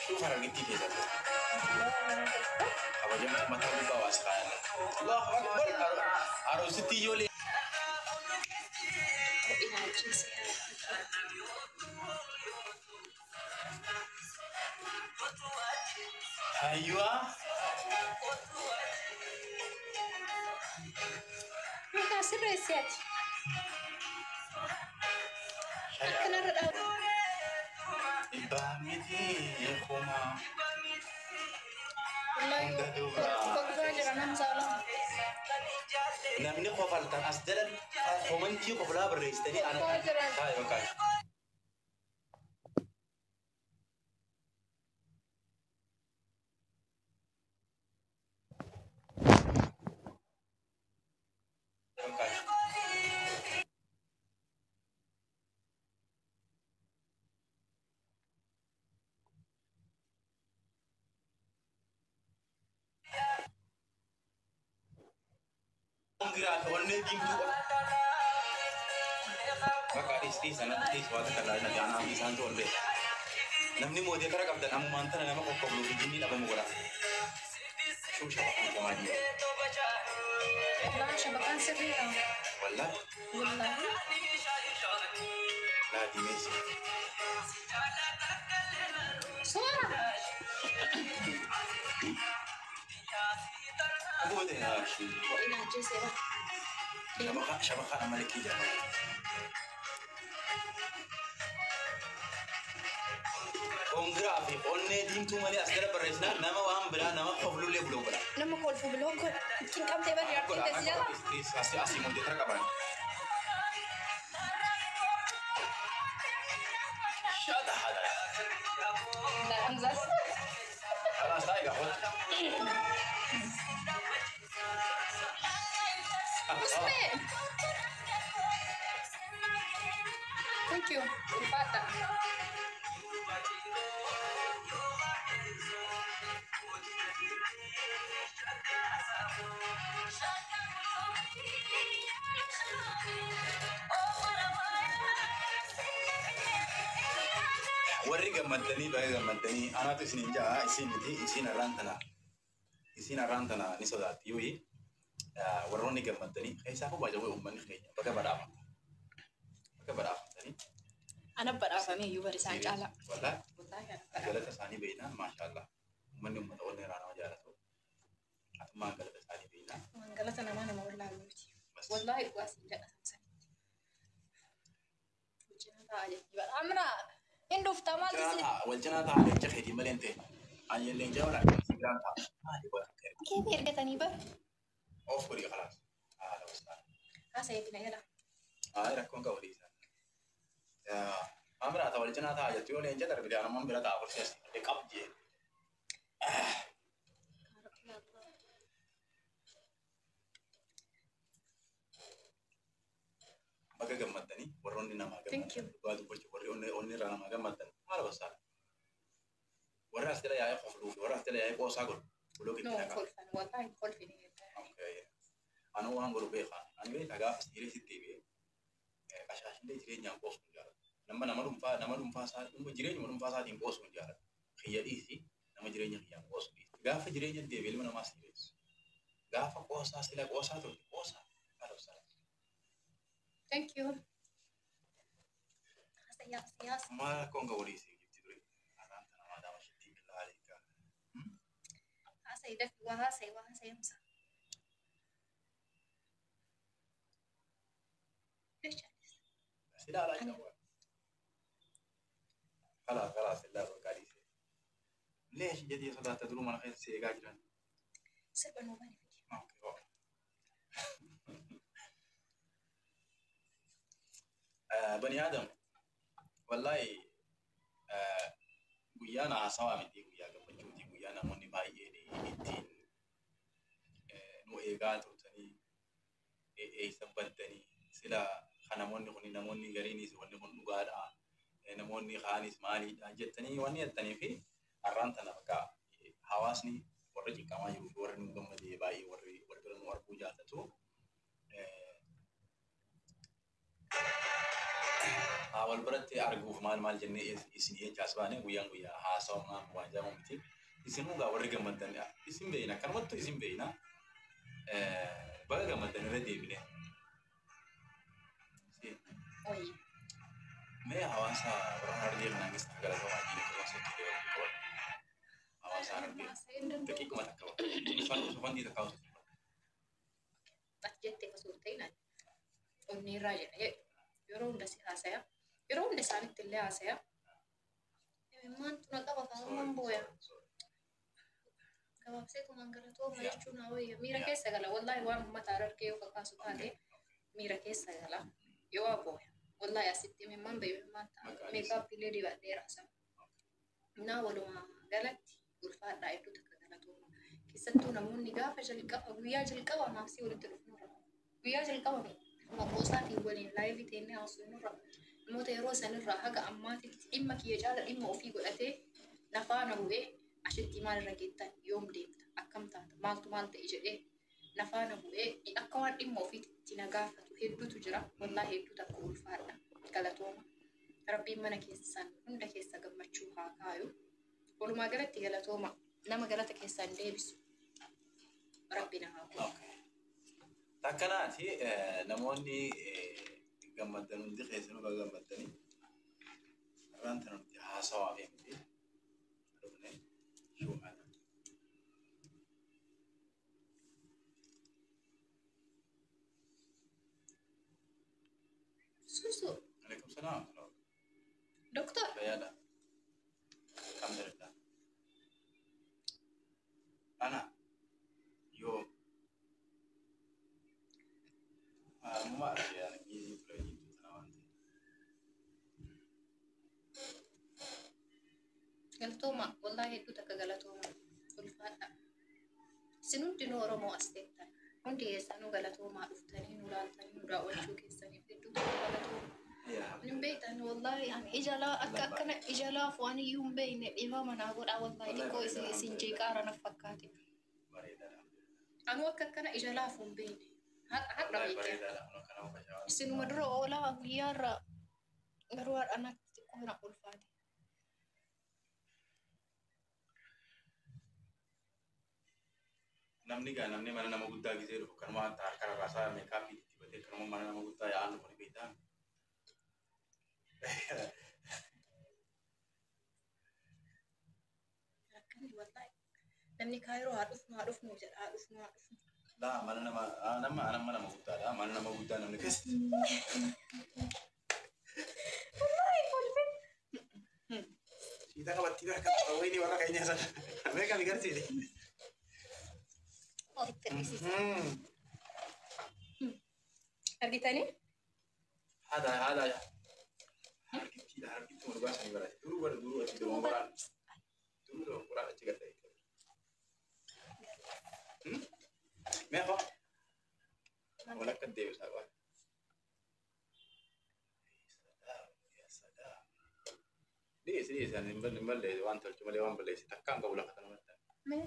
Shuu harargittii keessatti. Kabajamtu mataa gubbaa waas kaayan. Allahu akbar. Aroositti ijoollee. Ilaalchise. Hayyuwaa. Maqaa sirreessi ati. Akkanarra dhaabu. Dhibbaa miti kumaa. Wallaahi kolfaa jira nam saala. Namni kofaltan as jala komantii koflaa barreessitanii ana. Kolfaa jiran. Taa'e bakka. Giraa fi onnee diimtuu qofa. Bakka dhiistii sanatti dhiis waan takka ilaalina jaanaa fi isaantu ol beeka. Namni mootii kara qabdan ammumaan tana nama qoqqobluu fi jinni dhabamu godha. Shuu shabaqaan jamaa diimaa. Wallaahi shabaqaan sirriidha. Wallaahi Wallaahi. laa diimeessi. Suura. Gootee haa Ilaalchise. Shabaqaan amma likkii jira. Kongiraa fi onnee diimtuu malee as jala barreessinaan nama waan biraa nama koflullee buloo godha. Nama kolfu biloo godha. Cinqamtee bari Godha. argite si jala. Asii mootii kara qaban. Shada hada. Hamzas. خلاص هاي قهوة. Usme. Thank you. Ulfaata. Warri gammaddanii baay'ee gammaddanii anaatu isin hin ja'a isin miti isin arraan tana isin arraan tana ni sodaatti yoo warroonni gammaddanii keessaa koo baay'ee uummanni keenya baga badhaafamta baga badhaafamtanii. Ana badhaafamee iyyuu bari isaan caala. Wallaahi Wallaahi ana badhaafame. Galata isaanii beeknaa maashaallah uummanni uummata onnee irraa nama jaalatu atummaan galata isaanii beeknaa. Waan galata namaa nama wallaalu miti. Bas. Wallaahi dhugaa siin jedha samsanitti. Wajjin ta'a jechuudha. Amna hin dhuftaa maal isin? Wal cinaa ta'a leenca keetii malee hin ta'e. Ani leenca wal argaa biraan ta'a. Maali godha? Keetii ergatanii bara. Of godhi khalaas. Haala wasaan. Haasa'eeti na jala. Haa rakkoon qabu dhiisaa. Waan biraa ta'a wal cinaa ta'a jettu yoo leenca darbite anummaan bira ta'a kursi asii qab jee. Baga gammaddanii warroonni namaa Thank you. gammaddan dhugaa dubbachuu warri onni irraa namaa gammaddan haala wasaan. Warra as jala yaa'ee kofluu fi warra as jala yaa'ee qoosaa godhu. Buloo No itti naqaa. kolfan wallaahi kolfini. Okay. Anu waan godhu beekaa. Ani beekaa gaafa siiree sitti deebi'ee qashaashillee jireenyaan qoosuu hin jaalladhu. Nama dhuunfaa isaa jireenyuma dhuunfaa isaatiin qoosuu hin jaalladhu. Kiyya dhiisi nama jireenya kiyyaan qoosuu dhiisi. Gaafa jireenya deebi'e ilma namaa siireessu. Gaafa qoosaa sila qoosaa turte qoosaa haala wasaan. Thank you. Haasa'e haasa'e haasa'e. Maal rakkoon qabu dhiisi jibti ture. Arraan tana maadaama shittii billaa aleekaa. Haasa'e dafi waa haasa'e waa haasa'e hamsa. Jecha. Sila alaa jira waa. خلاص خلاص illaa bakka dhiise. ليش jedhee sodaata duruu mana keessa si eegaa jiran. Sirba nuu bani fidi. Okay, okay. Bani Adam, wallahi guyyaan haasawaa miti guyyaa gammachuuti guyyaa namoonni baay'een ittiin nu eegaa turtanii eessa baddanii sila kan namoonni kun namoonni gariinis wanni kun dhugaadha namoonni kaanis maaliidha jettanii wanni jettanii fi har'aan tana bakka hawaasni warri cinqamaa jiru fi warri nu gammadee baay'ee warri wal bira nu arguu jaallatu. Wal biratti arguuf maal maal jennee isin jechaas baane guyyaan guyyaa haasawaa waan jedhamu miti. Isin dhugaa warri gammaddan isin beeyna, akkanumattu isin beeyna. Baga gammaddan irra deebine. Oyi. Mee hawaasa warra Harargee kanaanis galatoomaa jiru akkasumas sochii qaban. Hawaasa Harargee. Daqiiquma takka sofandii takka osoo. Ati jettee osoo hin ta'in ani onnee irraa jedha jedhu. Yeroo hunda si haasaya. Yeroo hunda isaanitti illee haasaya. Imimmaantu na qaba kaa'umaan booya. Gabaabseetumaan galatooma jechuun haa wayya. Miira keessa gala. Wallaahi waan uummata Harargee yoo kakaasu taate miira keessa gala. Yoo waa booya. Wallaahi asitti imimmaan bahe imimmaan ta'a. Meekaappiilee dibadheera sana. Naa walumaa galatti ulfaadhaa, hedduu takka galatooma. Keessattuu namoonni gaafa jalqaba, guyyaa jalqaba naafsii walitti dhufnurra. Guyyaa jalqaba bifuma qoosaatiin waliin live teennee haasofnurra. Namoota yeroo sanirraa haga ammaatitti dhimma kiyya caala dhimma ofii godhatee nafaana bu'ee, ashitti maal irra geettan, yoom deemta, akkam taata, maaltu maal ta'e jedhee nafaana bu'ee akka waan dhimma ofiitti na gaafatu hedduutu jira. Wallaahi hedduu takka ulfaadha. Galatooma. Rabbiin mana keessan hunda keessa gammachuu haa kaayu. Walumaa galatti galatooma. Nama galata keessaan deebisu Rabbi na haa godhu. Takkanaati namoonni gammaddan hundi keessanuu baga gammaddanii. Har'aan tana nuti haasawaa fi miti. Dhufne shuumaadha. Suusu. Alaikum salaam. Doktor. Fayyaadha. Alhamdulillah. Ana yoo maalummaa argee busy ture jidduu tana waan ta'eef. Galatooma. Wallaahi hedduu takka galatooma. Ulfaadha. Isin hundinuu Oromoo as teettan. Hundi keessanuu galatoomaa, dhuftanii nu laaltanii nu daawwachuu keessaniif hedduu takka galatooma. Hin beektan, wallaahi ani ija laa akka akkana ija laafu ani iyyuu hin beekne, dhiifama naa godhaa, wallaahi xiqqoo isin jeeqaara naf fakkaate. Bareedaadha. Anuu akka akkana ija laafu hin beekne. Har'a har'a Wallaahi beekee. bareedaadha. Kun akkana uffachaa. Isinuma dura oolaa guyyaarra, garuu har'a natti xiqqoo na ulfaate. Namni gaa namni mana nama guddaa gisee dhufu kanuma harka rarraasaa meekaappii itti dibatee kanuma mana nama guddaa yaa'an dhufu ni beektaa. Akkamii wallaahi. Namni Kaayiroo haa dhufnu, haa dhufnu jedha, haa dhufnu, haa dhufnu. Laa, mana nama nama nama nama guddaadha. Mana nama guddaa namni keessa. Wallaahi kolfin. Siitaa qabattii harka wayinii warra keenya sana. Meeqa mi garsiise? Ofitti hir'isiisa. Argitanii? Haadha haadha. Harkittiidha, harkitti wal baasanii barate. Duruu bara duruu achi dogongoraan. Duruu dogongoraan achi gadda. Meeqa? Wal akka deebisaa qaba. Dhiisi dhiisi, ani hin balleessi, waan tolchu malee waan balleessi takkaan qabu lafa kana matta. Mee?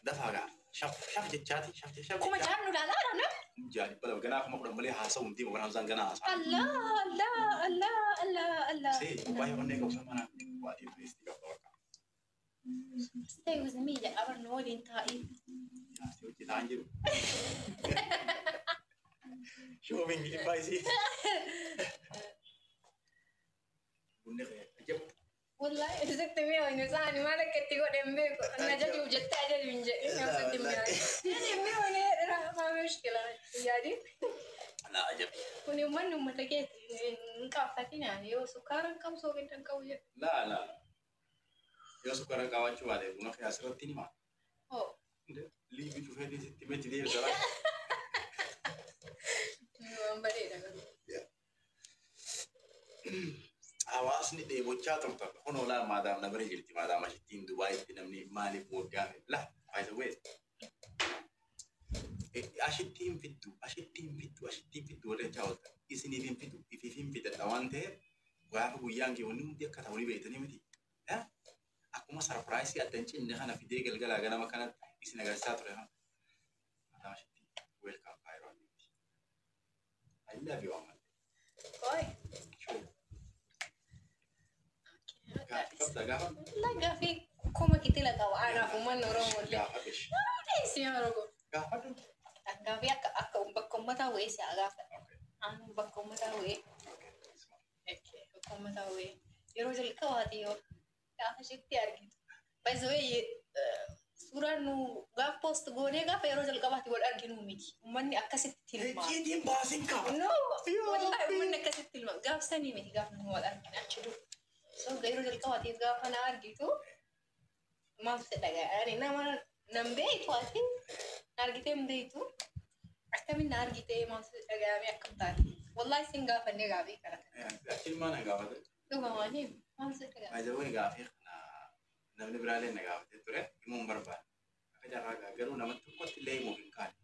Dafaa gaa shaf shaf jechaati shaf shaf. 6000 nu ilaalaadha nam? 6200, ganaa 10,000 malee haasa'u hin deemu, ganaa ganaa haasa'u. Allah Allah Allah Allah Allah. See, baay'ee onnee qabu sana waa dhiirri qabda bakka. Stay with me jedha barnu waliin taa'ii. Si hojjetaa hin jiru. Shoobiin Ingiliffaa isii. Bunni kee ajab. Wallahi sitti mi'oofne isaani maal akka itti godhe hin beeku. Na jajuuf jettee ajaju hin jedhin, sitti mi'oofne. Inni mi'oofne maa mushkila yaadi. Laa, ajab. Kuni uummanni uummata keeti hin qaaffatin, yoo sukkaara hin qabu, soogidda hin qabu jedhu. Laa laa. Yoo sukkaara qabaachuu baate buna kee asirratti ni maa. Hoo. Liibii cufeetii sitti mechi deebisa. Waan bareeda garuu. Hawaasni dheebochaa turtan kun olaa maadaam na bira jirti, maadaam ashittiin Dubaayitti namni maaliif waggaa la by the way ashittiin fiddu, ashittiin fiddu, ashittiin fiddu warri jechaa ooltan isiniif hin fidu, ifiif hin fidadha waan ta'eef gaafa guyyaan kee wanni hundi akka ta'u ni beektanii miti. Akkuma surprise adda hin cinne kana fidee galgalaa ganama kanatti isin agarsiisaa ture kana. Maadaam ashittiin, welcome Kaayiroo. I love you amma. Oi. Sure. Gaaffii qabda gaafa? Wallahi gaaffii kuma kitila qaba. Anaaf uummanni Oromoo illee. Gaafa ishi. Dhiisi yaa Oromoo. Gaafadhu. Gaaffii akka bakka uummataa bu'ee si haa gaafadhu. Anu bakka uummataa bu'ee. Okay. Bakka uummataa bu'ee. Yeroo jalqabaati yoo gaafa isheetti argitu. By the way, suuraan nu gaaf post goonee gaafa yeroo jalqabaati wal arginu miti. Uummanni akkasitti tilmaama. Icciitiin baasin qaba. No, wallahi uummanni akkasitti tilmaama. Gaaf sanii miti gaaf nu wal arginu achi dur. So yeroo jalqabaatiif gaafa na argitu maaltu si dhaga'e? Ani nama nan beektu ati na argitee hin beektu. Akkamiin na argitee maaltu si dhaga'ame akkam taate? Wallahi sin gaafannee gaafii kana. Achi ilmaa na gaafate. Dhugamaanii maaltu si dhaga'ame? By the way, gaafii kana namni biraallee na gaafatee ture himuu hin barbaanne. Akka carraa garuu nama tokkotti illee himuuf hin kaane.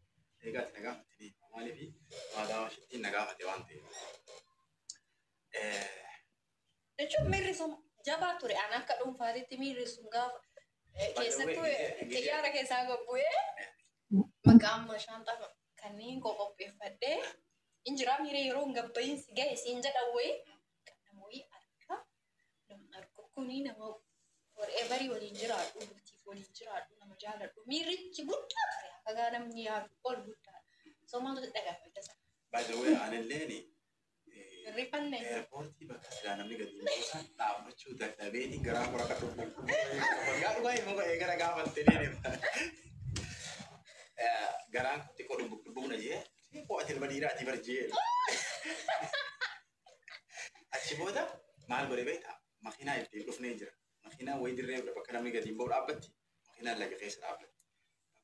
Egaa ati na gaafatte ni hima. Maaliif maadaama ishittiin na gaafate waan ta'eef. Jechuun miirri sun jabaa ture. Ani akka dhuunfaatitti miirri sun gaafa keessattuu xiyyaara keessaa gabbu'ee maqaa amma shaanxaa kanneen koo qopheeffadhee injiraa miira yeroo hin gabba'iinsi gahe siin jedhan wayii kan nama wayii argaa nama argu kuni nama forever waliin jiraadhu bultiif waliin jiraadhu nama jaaladhu miirrichi guddaa ture akka gaa namni yaadu ol guddaadha. So maaltu dhagahame tasa? By the way, anilleen Hirrifanne. Eerpoortii bakka silaa namni gadi hin buusan dhaabbachuu dadhabeeti garaa kora akka dhufu. Yaa dhugaa himuu eegala gaafatte ni hima. Garaan kun xiqqoo dhubbu dhubbu na jee xiqqoo ati ilma dhiiraati bar jee. Achi booda maal godhe beektaa? Makiinaa ittiin dhufnee jira. Makiinaa wayii dirree bakka namni gadi hin ba'u dhaabbatti. Makiinaan laga keessa dhaabbatti.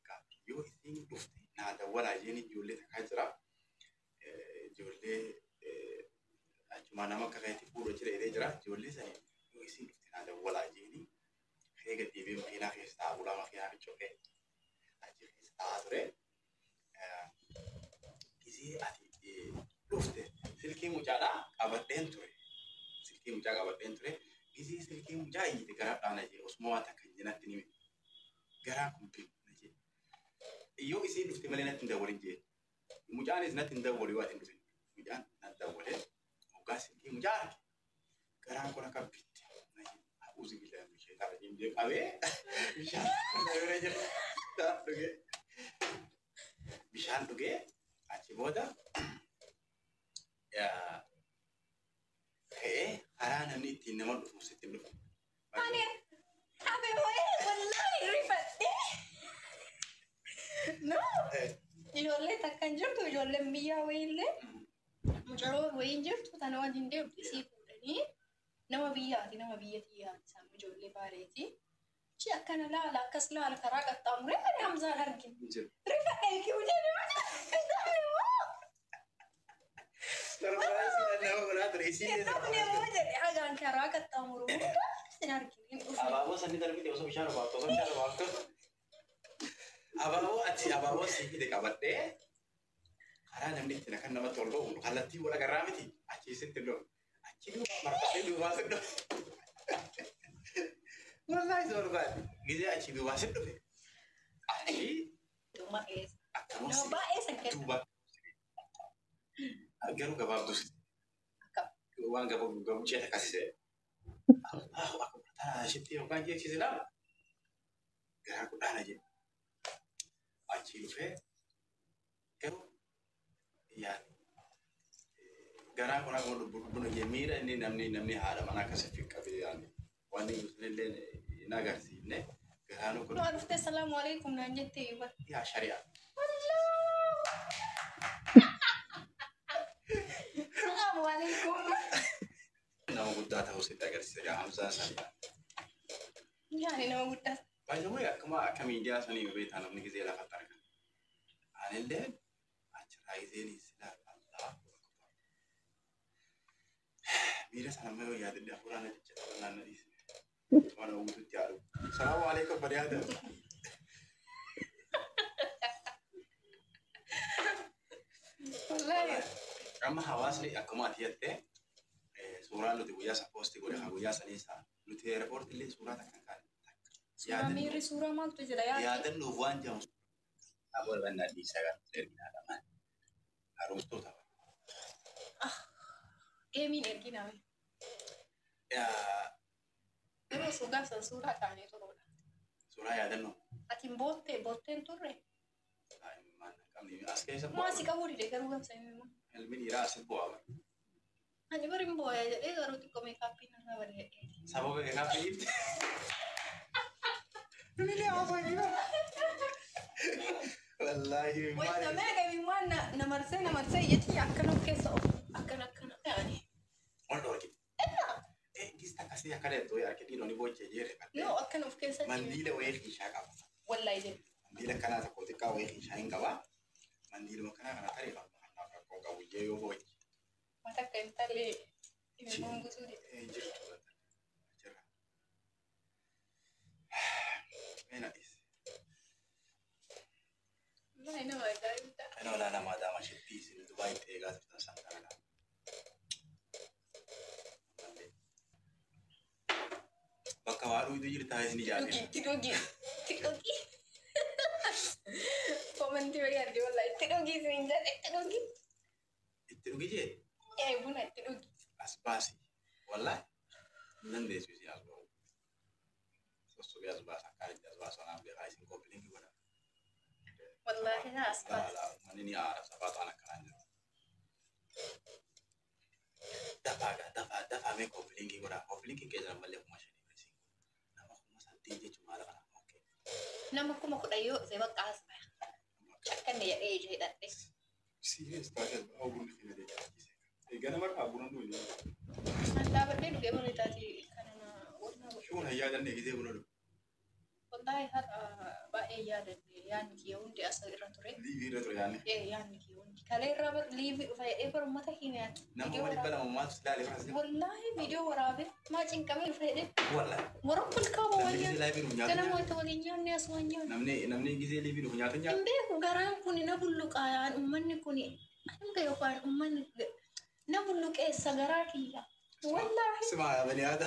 Bakka yoo isiin dhufte naa dawwalaa jeen ijoollee takkaa jira. Ijoollee achumaa nama akka keetti fuudhu jira jedhee jira. Ijoollee sanii yoo isiin dhufte naa dawwalaa jeeni ka'ee gad deebi'ee makiinaa keessa taa'aa bulaa makiinaa ficcoo achi keessa taa'aa ture. Gisee ati dhufte silkii mucaadhaa qabadheen ture. Silkii mucaa qabadheen ture. Gisee silkii mucaa iyyite garaa dhaana jee osuma waan takka hin natti ni garaan kun bimu na jee. Yoo isiin dhufte malee natti hin dawwalin jee. Mucaanis natti hin dawwalu yoo ati hin dhufin. Mucaan natti dawwalee hoggaa silkii mucaa arge. Garaan kun akka bitte na jee. A'uuzu billaahi min shayxaani rajiim jee qabee bishaan bira jira. Bishaan dhugee. Bishaan dhugee achi booda ka'ee karaa namni ittiin nama dhufu sitti hin dhufu. Ani hafe wayii wallahi rifadhee. No. Ijoollee takka hin jirtu ijoolleen biyyaa wayiillee mucaloo wayii hin jirtu tana wajjin deemtu isii fuudhanii nama biyyaati nama biyya tiyyaati isaan ijoollee baaleeti. Achi akkana laala akkas laala karaa qaxxaamuree ani Hamzaan argine. Hin jiru. Rifadhee ki'u jedhee. Surprise nama godhaa ture isiin. Hin dhufne moo jedhe hagaan karaa qaxxaamuru hunda sin argine hin dhufne. Abaaboo sanni darbite osoo bishaan obaaftu osoo bishaan obaaftu. Abaaboo ati abaaboo sii fide qabadhee karaa namni ittiin akkan namatti ol ba'u kallattii wal agarraa miti achi sitti hin dhufu. Achi duuba marfatee duubaa si dhufe. Wallaahi si barbaade. Gizee achi duubaa si dhufe. Achi Dhuma keessa. akkanuma Nama si baay'ee san keessa. duuba garuu gabaabduu si Akkam. waan gabaabduu gabaabduu ceeta akkasisee. Allahu akbar tanaa ishitti yookaan jeechisi lama garaa guddaana jedhe. Achi dhufee garuu yaani garaa kun akkuma dubbu dubbu jee miira inni namni haadha mana akkasitti qabee yaani waan inni sunillee hin agarsiifne garaan kun Maa dhuftee salaamu alaikum naan jettee yuba. Yaa shari'a. Salaamu alaikum. Nama guddaa ta'uu sitti agarsiisa gaa Hamzaa sana. Yaani nama guddaa. By the way, akkuma akka miidiyaa sanii beektaa namni gizee lafatti argan. Anillee achirraa gizeen silaa Allahu akbar. Miira sana amma yoo yaadadhe hafuuraan na ciccita naan na dhiise. Waan guutuutti yaadu. Salaamu alaikum bariyaada. Wallaahi. Amma hawaasni akkuma ati jettee suuraan nuti guyyaa san poostii godhe kan guyyaa sanii isaa nuti eerpoortii illee suuraa takka hin kaane. Suuraa miirri suuraa maaltu jira yaadni? Yaadannoof waan jedhamu. Aboo bannaa dhiisaa kan erginaa lamaan. Haroomtoota. Geemiin erginaa. Yeroo suuqaaf san suuraa kaanee turuudha. Suuraa yaadannoo. Ati boottee bootteen turre. As keessa Maa si qabuu dide garuu gamsa immoo. Ilmi dhiiraa as bu'aa bara. Ani bari hin booya jedhee garuu xiqqoo meekaappiin irraa bade jedhee. Sababa meekaappii dhiifte. Inni haasoo jira. Wallaahi Wanta meeqa imimmaan na marsee na marsee jechi akkana of keessa of akkana akkana ta'ani. Wal dhorki. Gista akkasii akkana jettu harki dhiironni boochee jeere. Yoo akkana of keessa Mandiila wayii kiishaa qaba. Wallaahi jedhu. Mandiila kanaa tokko xiqqaa wayii kiishaa hin qaba. Mandiiluma kanaa kana tarii kanaaf rakkoo qabu jee yoo booche. Mata akka hin talle imimmaan guutuu dide. Jirtu jira. Meena dhiise. Wallaahi nama ajaa'iba. Kana olaanaa maadaama shittii isin Dubaay itti eegaa turtan san kana laala. Bakka waa dhuydu jirtaa isin ijaaree. Itti dhugi itti dhugi. Komantii wayii arge wallaahi itti dhugi isin jedhe itti dhugi. Itti dhugi jee Ee buna itti dhugi. as baasi. Wallaahi hin dandeessu isin as ba'u. Sossobee as baasa akkaan itti as baasu anaaf beekaa isin koppiliinki godha. Wallaahi na as baasi. Manni ni aara safaaxaan akkanaan jiru. Dafaa gaa dafaa dafaa mee koppiliinkii godha. Koppiliinkiin keessa malee 5,000 isin nama 8,000 jechuun maal kana? Okay. Nama 10,000 yoo dhufe bakka as baya. Akkanni jedhee ija hidhadhe. Serious taate ba'aa bunni keenya jechisiise. Egaa namarraa buna dhuyi. An dhaabadhee dhugee bara taati kana na wanna godhu. Shuun hin yaadanne gisee buna dhugu. Wallaahi har'a baay'ee yaadadhe yaadni kiyya hundi as irra ture. Liivii irra ture yaadne. Ee yaadni kiyya hundi. Kalee irraa bar liivii dhufa jedhee bar uummata keenya yaadne. Nama 200,000 maaltu silaalee bara asii. Wallaahi viidiyoo waraabee maa cinqamee dhufa jedhee. Wallaahi. Warra kaaba Namni waan gisee nyaanne. laayivii dhufu nyaata Ganama nyaata. wayita waliin nyaanne as waan nyaanne. Namni gisee liivii dhufu nyaata nyaata. Hin beeku garaan kun na bulluqaa yaan uummanni kun hin beeku yaan uummanni na bulluqeessa garaa kiyya. Wallaahi. Simaa bani aada.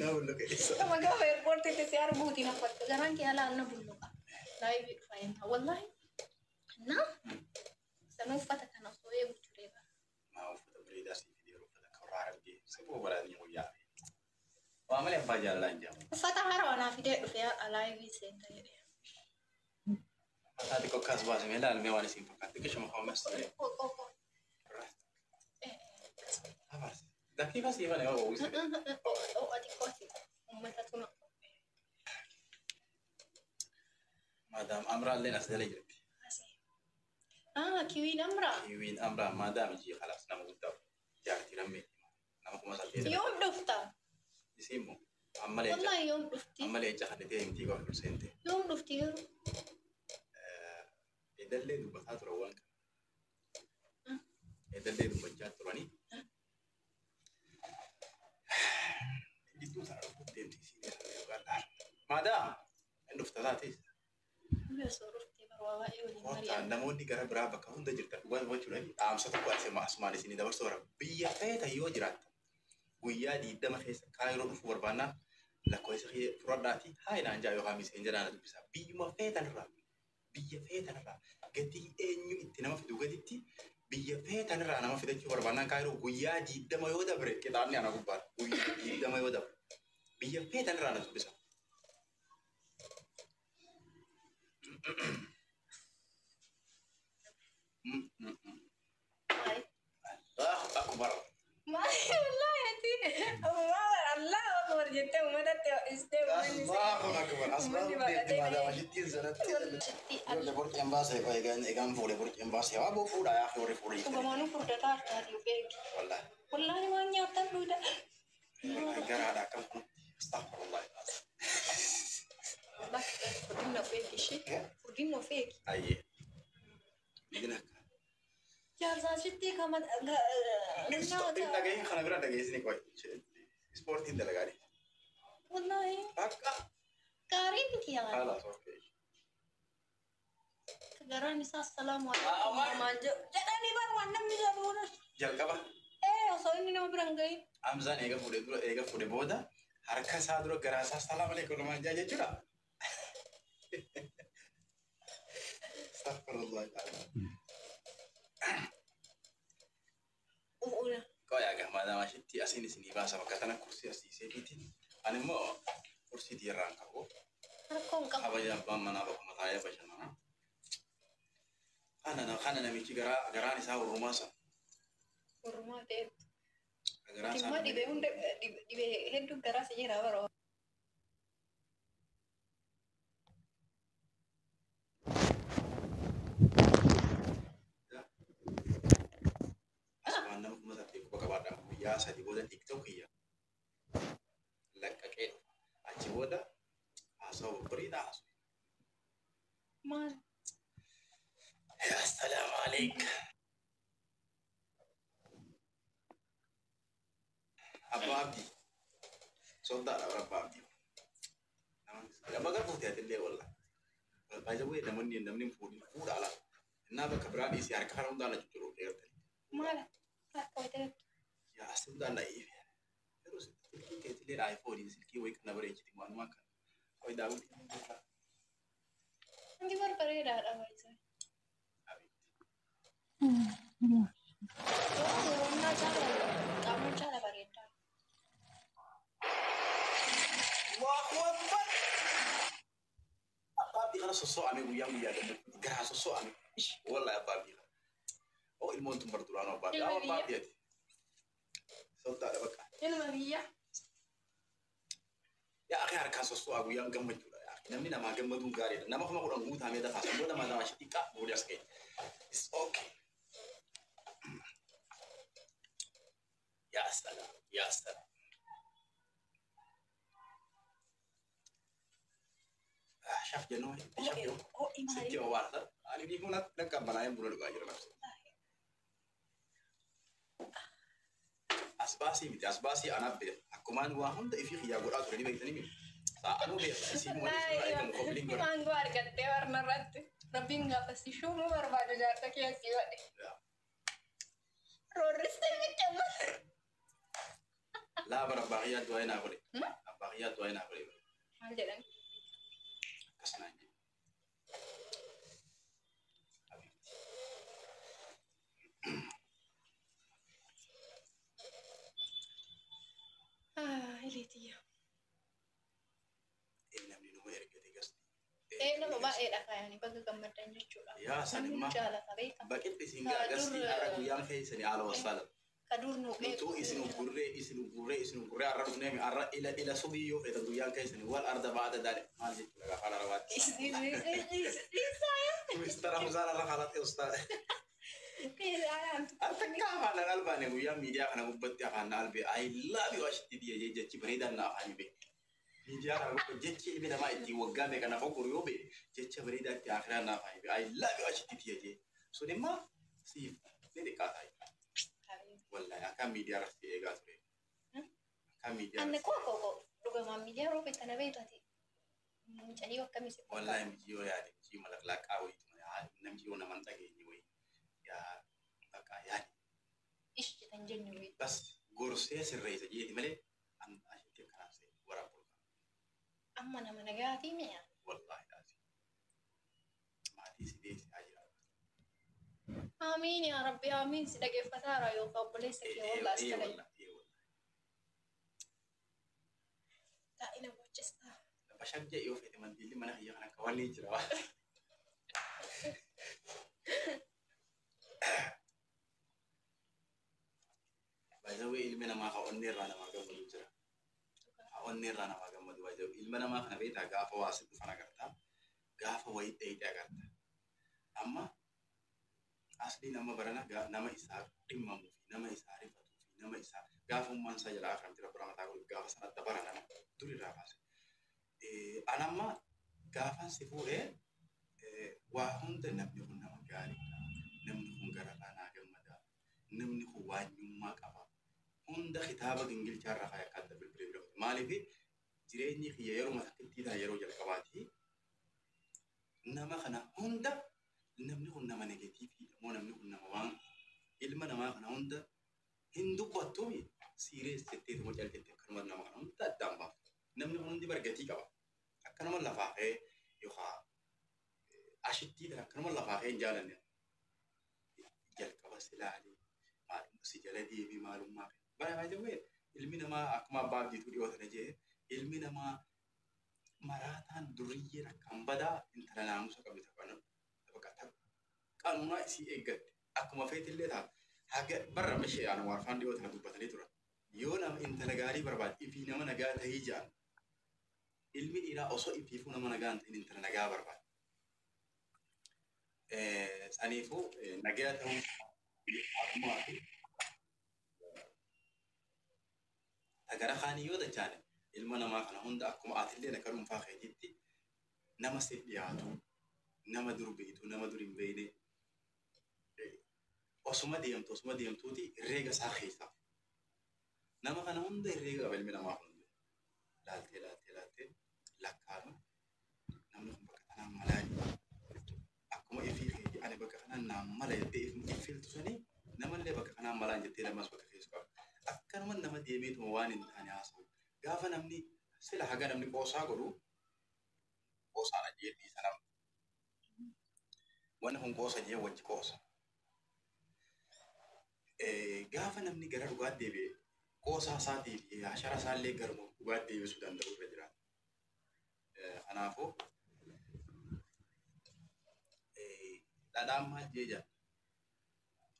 Na bulluqeessa. Nama gaafa eerpoortiitti si arguuti na fakka garaan kiyya laal na bulluqa. Laayivii dhufa jenna wallaahi. Na sana uffata kana osoo eegu ture bara. Maa uffata bareedaa sii fidee uffata korraa argee siboo baraanii guyyaa. Waa malee abbaa jaalalaa hin jedhamu. Uffata haarawaa naa fidee dhufe yaa laayivii seenta jedhee. Mataa xiqqoo akkas baasamee ilaalmee waan isin fakkaatti. Qishuma koomas ture. Qoqqoo. Dakiifa siifan yoo uwwise. Ho'a xiqqooti. Uummata tuna. Maadaam Amraalleen as jala jirti. Ah, kiwiin Amraa. Kiwiin Amraa maadaam ijii khalaas nama guddaa jaartii rammee nama 8,000. Yoom dhufta? Isiin immoo amma leenca Wallaahi yoom dhufti? amma leenca kan ta'e himtii qofa ol seente. Yoom dhufti garuu? Edallee dubbataa turan waan kana. Edallee dubbachaa turanii. Gidduu sana dhufuuf deemti isiin eessa Maadaam hin dhufta taates. Osoo dhuftee barwaa baay'ee waliin Kottaa mari'anna. namoonni gara biraa bakka hunda jirtan dhugaa dubbachuudhaaf dhaamsa tokko asumaan isinii dabarsuu barbaada. Biyya feeta yoo jiraattan guyyaa 20 keessa Kaayiroo dhufuu barbaannaan lakkoofsa fudhadhaatii haa inaan jaa yookaan miseenjera na dubbisaa. Biyyuma feetanirraa biyya feetanirraa gatii eenyu itti nama fidu gaditti biyya feetanirraa nama fidachuu barbaannaan Kaayiroo guyyaa 20 yoo dabre qixaanni ana gubbaadha. Guyyaa 20 yoo dabre biyya feetanirraa na dubbisa. Maali? Allahu akbar. Maali wallaahi ati Allahu akbar jettee uummatatti ho'istee uummanni Allahu akbar. Asbaab deemti maadaama shittiin sanatti. Ijoollee borceen baasee egaan egaan fuudhee borceen baasee waa boo fuudhaa yaa warri fuudhee. Dhugamaanuu furdataa harkaatii of eegi. Wallaahi. Wallaahi waan nyaattan dhuuda. Wallaahi garaadha akkam kunutti. Astaghfirullah. Wallaahi furdinna of eegi ishee. Furdinna of eegi. Ayyee. Biyyin akka. Jaarsaa shittii kama. Dhagahin kana bira dhagahisni qoy. Ispoortiin dalagaa Wallaahi Akka. gaarii miti yaa. Haala okay. Garaan isaa assalaamu alaikum namaan jedhu jedhanii bar waan namni jedhuudha. Jalqaba. Ee osoo inni nama bira hin gahin. Hamzaan eega fuudhee dura eega fuudhee booda harka isaa dura garaa isaa salaam alaikum namaan jaa jechuudha. Astaghfirullah. U'uuna. Qoy aga maadaama Asiin isinii baasa bakka tana kursii asiiseetiiti. Ani immoo kursii irraan qabu. Rakkoo hin qabu. Kabaja abbaan manaa bakkuma taa'ee bashannana. Kana namichi garaan isaa hurrumaa sana. Hurrumaa ta'etu. Garaan isaa Dhimma dhibee hunda dhibee hedduu garaa si jira baroo. Asumaan nama 8,000 quba qabaadhaan guyyaa 3 booda TikTok kiyya laqqaqee dhufa. Achi booda haasawaa babbareedaa haasa'u. Maal? Assalaamu alaikum. Abbaa Abdii. Soddaadha bara Abbaa Abdii. Baga fuutee atillee walla. Baay'ee namoonni namni hin fuudhin fuudha ala. Innaa bakka biraa dhiisee harka kana hundaan na cuccuruu eegaltanii. Maal? Harka wayita Yaa as hundaan na iife. Yeroo silkii keetillee iPhone silkii wayii kana bareechiti waanuma akkana. Qoy daawwitii. Hangi barbareedaadha baay'ee. Yeroo caala qaama caala bareedaa. Allahu Akbar. Abbaa Abdii kana sosso'ame guyyaa guyyaa gammachuu garaa sosso'ame. Wallahi Abbaa Abdii kana. Oo ilmoon tun bar duraanuu Abbaa Abdii. Abbaa Abdii ati. Soddaadha bakka. Ilma biyya. Yaa akhi harkaan sosso'aa guyyaan gammachuudha. Yaa akhi namni namaa gammaduun gaariidha. Nama 10,000 guutamee dafaa san booda mataa ishee xiqqaa booda as ga'e. It's okay. Yaa salaam yaa salaam. Shaf jennuu shaf jedhu. Ho'i maali? Sitti owaarta. Ani ni kun akka banaayeen buna dhugaa jira nafsi. Asbaasii miti asbaasii anaaf beeka. Akkumaan waa hunda ifii xiyyaa godhaa ture ni beektanii miti. Sa'anuu beeka. Isiin waan isin irraa eegamu kopliin godha. Aangoo argattee barna irratti. Rabbiin gaafa si shuumuu barbaadu jaarsa kee asii godhe. Roorristee miti amma. Laa bara abbaa kiyyaa du'aa naa godhe. Abbaa kiyyaa du'aa naa godhe. Maal jedhan? Akkas naan jedhe. Habiibti. Ileetiyya. Namni numa ergate gasti. Ee nama baay'eedha kaayanii baga gammaddan jechuudha. Yaa sanimma. Namni jaalata beekama. Baqitti isin gasti har'a guyyaan keessanii haala wasaala. Ka dur nu Nutuu isin uggurree isin uggurree isin uggurree har'a dhufnee har'a ila ila subii yoo feetan guyyaan keessanii wal arda baada daale maal jechuudha afaan arabaatti. Mistara Hamzaan har'a haala ustaadha. Akka afaan na albaane guyyaan miidiyaa kana gubbatti afaan na albee I love you ashitti diya jechi bareedaan na afaan bee. Miidiyaa kana gubbatti jechi ilmi namaa ittiin waggaa meeqa na fogguru yoo bee jecha bareedaa itti akiraan na afaan bee I love you ashitti diya jee. Sun immoo siif ni xiqqaata. Wallahi akka miidiyaa irratti eegaa ture. Akka miidiyaa Anne irratti. koo koo koo dhugamaan miidiyaa roobe tana beektu ati mucayyoo akkamii si Wallahi mijiyyoo yaade mijiyyoo malaqlaaqaa wayiitu namni yoo naman dhageenye wayii yaa bakka yaade. Ishti tan jennu wayii. Bas gorsee sirreessa jeeti malee an ashitti akkanaaf se'e waraabuu. Amma nama nagaatii mi'a. Wallahi dhaasi. Maatii si deessi haa jiraatu. Amiin yaa Rabbi amiin si dhageeffataara yookaan obboleessa kee wallaa as Ee jala wallahi ee wallahi. taa'ina bochistaa. Bashak jee yoo fedhe mandiilli mana kiyya kana akka wanni jira. By the way ilmi namaa ka onnee irraa namaa gammadu jira. Ka onnee irraa namaa gammadu by the way ilma namaa kana beektaa gaafa waa si dhufan agarta. Gaafa wayii dheeyite agarta. Amma asliin amma barana nama isaa dhimmamuu fi nama isaa rifatuu fi nama isaa gaafa ummaan isaa jalaa akramti rabbi ramataa godhu gaafa sana adda bara nama dur irraa kaase. Anamma gaafan si fuudhee waa hunda namni kun nama gaariidha. Namni kun gararraa naa gammada. Namni kun waanyummaa qaba. Hunda kitaaba gingilchaa irraa kaayee akka adda bilbilee bira godhe. Maaliif jireenyi kiyya yeroo takkittii ta'a yeroo jalqabaati. Nama kana hunda namni kun nama negatiiviidha moo namni kun nama waan ilma namaa kana hunda hin dubbattuumi siirees jetteetuma cal jettee akkanuma nama kana hunda addaan baaftu. Namni kun hundi bargatii qaba. Akkanuma lafaa ka'ee yookaan ashittii kana akkanuma lafaa ka'ee hin jaalanne. Jalqaba si ilaalee si jala deemee maalummaa ka'e. Bara baay'ee Ilmi namaa akkuma abbaa abdiituu dhiyoo tana jee, ilmi namaa maraataan duriyyeen akkaan badaa intala naamusa qabdu takka qanuunaa isii eeggatte akkuma feetillee taatu. Haga barra mishee aan waarfaan dhiyoo tana dubbatanii turan. Yoo nama intala gaarii barbaade ifii nama nagaa tahii jedhan, ilmi dhiiraa osoo ifiifuu nama nagaa hin ta'in intala nagaa barbaade. Saniifuu nagaa ta'uu akkumaa fi tagara kaanii yoo dachaane ilma namaa kana hunda akkuma atillee akka dhuunfaa keetiitti nama si dhiyaatu, nama dur beektu, nama dur hin beekne, osuma deemtu osuma deemtuuti herreega isaa keessaa nama kana hunda herreega qaba. Ilmi namaa kun laaltee laaltee laaltee lakkaa'u, namni kun bakka kanaan malaa, akkuma ifii keetii ani bakka kanaan naan mala jettee if filtu sanii, namallee bakka kanaan malaan jettee namas bakka keessu qaba. Akkanuma nama deemeetuma waan hin taane haasa'u. Gaafa namni sila haga namni qoosaa godhu qoosaan ajjee dhiisa namni. Wanni kun qoosa jee wajji qoosa. Gaafa namni gara dhugaatti deebi'e qoosaa isaatii fi hashara isaallee garuma dhugaatti deebisuu danda'u irra jiraata. Kanaafuu dhadhaan maal jee jira?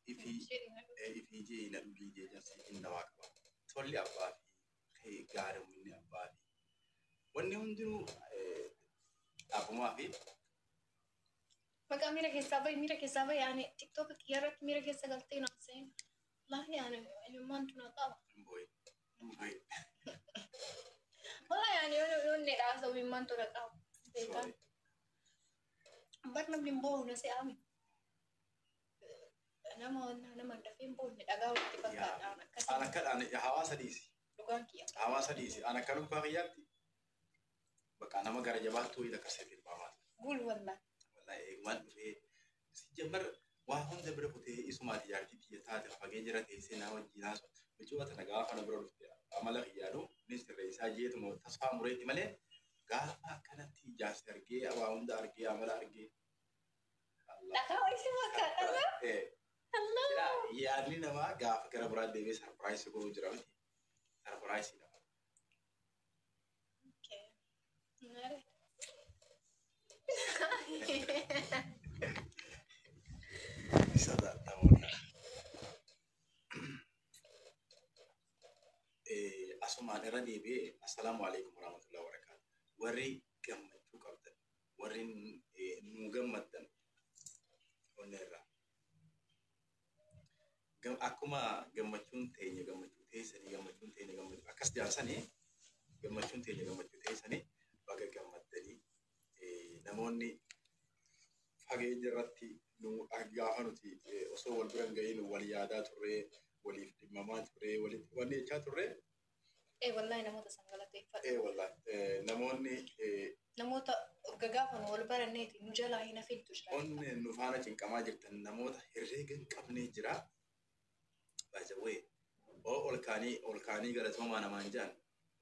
Ifii jee na dhugii jee jira, siifin dawaa qaba. Tolli abbaa fi gaarumni abbaa fi wanni hundinuu abbumaa fi Maqaa miira keessaa bahi, miira keessaa bahi. Ani TikTok kiyya irratti miira keessa galtee naan seen. Wallaahi ani imimmaantu na qaba. Hin boo'in. Hin boo'in. Wallaahi ani yoo inni dhaasa'u imimmaantu na qaba. Beekaan. Bar namni hin boo'u na se'ame. Nama dafee hin boonne dhagaa walitti fakkaadhaan An akkasii akka hawaasa dhiisi. Dhugaan kiyya. Hawaasa dhiisi. An akka dhuunfaa kiyyaatti bakka nama gara jabaattuu wayii akkasii tilmaamaa. Gul wallaahi. Wallahi eegumaan dhufee si jammar waa hunda bira kutee isumaati jaartii tiyya taate fageenya irra teessee naa wajjin haasa'u. Michuu tana gaafa na bira dhufte amala kiyyaadhu ni sirreessaa jeetuma tasfaa mureetti malee, gaafa akkanatti jaarsi argee waa hunda argee amala argee. Dhagaa wayii si fakkaata. Allah. Yaadni namaa gaafa gara biraa deemee surprise godhuu jira miti. Surprise nama. Okay. Isa ta'udha. Asumaan irra deebi'ee assalaamu alaikum warahmatullahi wabarakatuh. Warri gammachuu qabdan, warri nu gammaddan onnee irraa. Akkuma gammachuun teenya gammachuu teessanii, gammachuun teenya gammachuu akkas jaarsanii, gammachuun teenya gammachuu teessanii, baga gammaddanii. Namoonni fageenya irratti nu gaafa nuti osoo wal bira hin ga'iin wal yaadaa turree, waliif dhimmamaa turree, walitti wanni jechaa turree. Wallahi namoota san galateeffadha. Wallahi namoonni Namoota gaafa nu wal baranneeti nu jalaa hin hafintu jira. Onnee nu faana cinqamaa jirtan, namoota herreega hin qabne jira. By the way, ol kaanii galatoomaa namaan jedhan,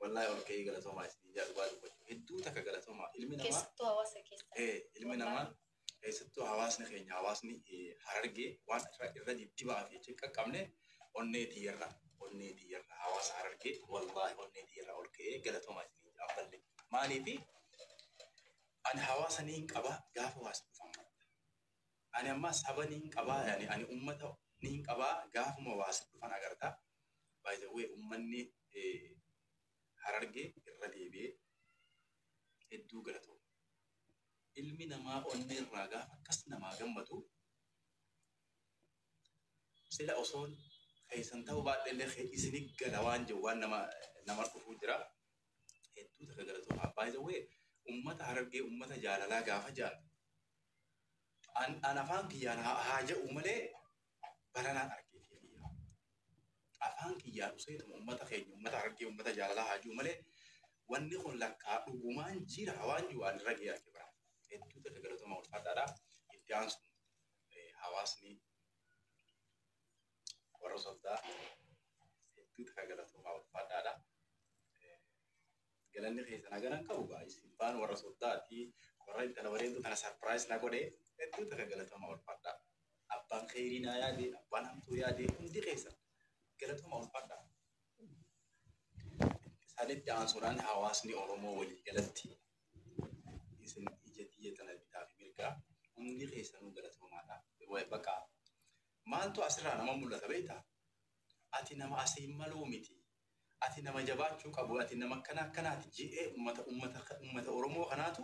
wallahi ol ka'ii galatoomaa isin jedha. Dhugaa dubbachuu hedduu takka galatoomaa ilmi namaa. Keessattuu hawaasa keessa. Ilmi namaa, keessattuu hawaasni keenya, hawaasni Harargee waan irra diddibaa fi qaqqabne onnee tiyyarra, onnee tiyyarra, hawaasa Harargee wallahi onnee tiyyarra ol ka'ee galatoomaa isin jedha ammallee. Maaliifi ani hawaasa ni hin qaba gaafa hawaasni dhufan madda. Ani amma saba ni hin qabaa, ani ummata ni hin qabaa gaafuma hawaasni dhufan agartaa. By the way, ummanni Harargee irra deebi'ee hedduu galatooma. Ilmi namaa onnee irraa gaafa akkas namaa gammadu, sila osoon keessan ta'uu baadhellee isini gala waan jiru waan nama dhufuu jira. Hedduu takka galatooma. By the way, ummata Harargee ummata jaalalaa gaafa jaalatu. An afaan kiyyaan haa jedhu malee baranaan argee fi kiyyaa. Afaan kiyyaan useetuma ummata keenya, ummata Harargee ummata jaalalaa haa jiru malee, wanni kun lakkaa dhugumaan jira waan jiru waan irra gahee arge bara. Hedduu takka galatooma, ulfaataadha. Itti aansuun hawaasni warra soddaa hedduu takka galatooma, ulfaataadha. Galanni keessan hagaran qabu gaa isin baan warra soddaati, warra intala bareedduu tana surprise na godhe, hedduu takka galatooma, ulfaadhaa. Abbaan kheyrii naa yaade, abbaan hamtuu yaade, hundi keessan galatooma, ulfaadhaa. Sanitti aansuudhaan hawaasni Oromoo walii galatti isin ija xiyya tana bitaa fi mirgaa hundi keessanuu galatoomaadha. Bakka maaltu asirraa nama mul'ata beektaa? Ati nama asiin maluu miti. Ati nama jabaachuu qabu. Ati nama akkana akkanaati je'ee uummata Oromoo kanaatu